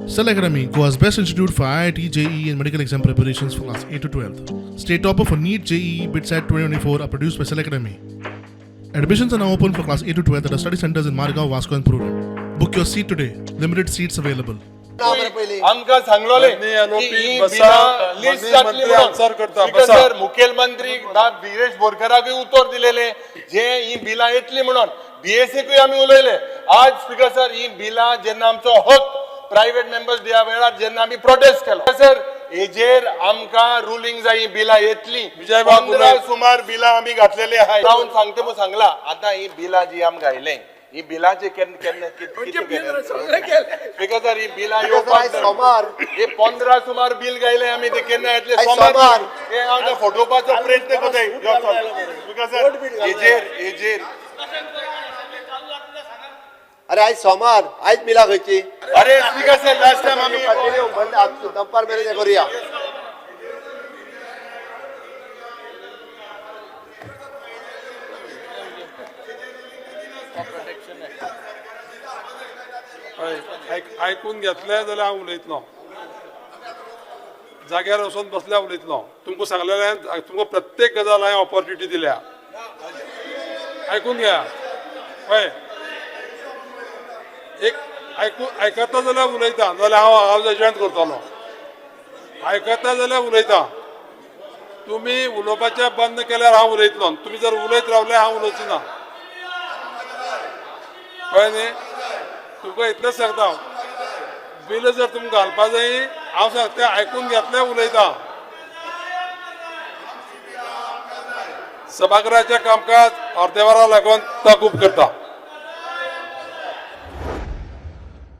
Cell Academy, Goa's best institute for IIT, JEE, and medical exam preparations for class 8 to 12. State topper for NEET, JEE, BITSAT 2024 are produced by Cell Academy. Admissions are now open for class 8 to 12 at our study centers in Margao, Vasco, and Prudent. Book your seat today. Limited seats available. आमकां सांगलोले माननीय की आरोपी ही बसा, बिलां list माननीय जातली मंत्री म्हणून. आन्सर करता, स्पीकर बसा. सर, मुखेलमंत्री विरेश बोरकराकूय उतर दिलेले जे ही बिलां येतली म्हणून. बीएससीकूय आमी उलयले. आज स्पीकर सर, ही बिलां जेन्ना आमचो हक प्रायव्हेट मेंबर्स दिया वेळार जेन्ना आमी प्रोटेस्ट केलो सर, हेजेर आमकां रुलींग जाय, ही बिलां येतली. विजय बाब 15 उलय. सुमार बिलां आमी घातलेली आहाय. रावन सांगता म्हूण सांगला. आतां ही बिलां जी आमी घायले, ही बिलांचे केन्ना केन्ना कितें स्पीकर सर, ही बिलां येवपाक आयज सोमार. हे 15 सुमार बिल गायले आमी, ते केन्ना येतले? आयज सोमार. सोमार. हे हांव फटोवपाचो प्रयत्न करताय. स्पीकर सर, हेजेर हेजेर अरे, आयज सोमार, आयज बिलां खंयची? अरे स्पीकर सर, लास्ट टायम आमी कंटिन्यू दनपार मेरेन करूया. हय, आयकून घेतले जाल्यार हांव उलयतलो. जाग्यार वचून बसल्यार उलयतलो. तुमकां सांगलेलें, तुमकां प्रत्येक गजाल हांवें ऑपॉर्च्युनिटी दिल्या. आयकून घ्या. हय, एक आयकून आयकता जाल्यार उलयता, जाल्यार हांव हांव जजमेंट करतलो. आयकता जाल्यार उलयता. तुमी उलोवपाचें बंद केल्यार हांव उलयतलो. तुमी जर उलयत रावले, हांव उलोवचो ना. कळ्ळें न्ही? तुमकां इतलेंच सांगता हांव, बिल जर तुमकां घालपा जाय, हांव सांगता, आयकून घेतलें, उलयता. सभागृहाचें कामकाज अर्दे वरां लागून तहकूब करता.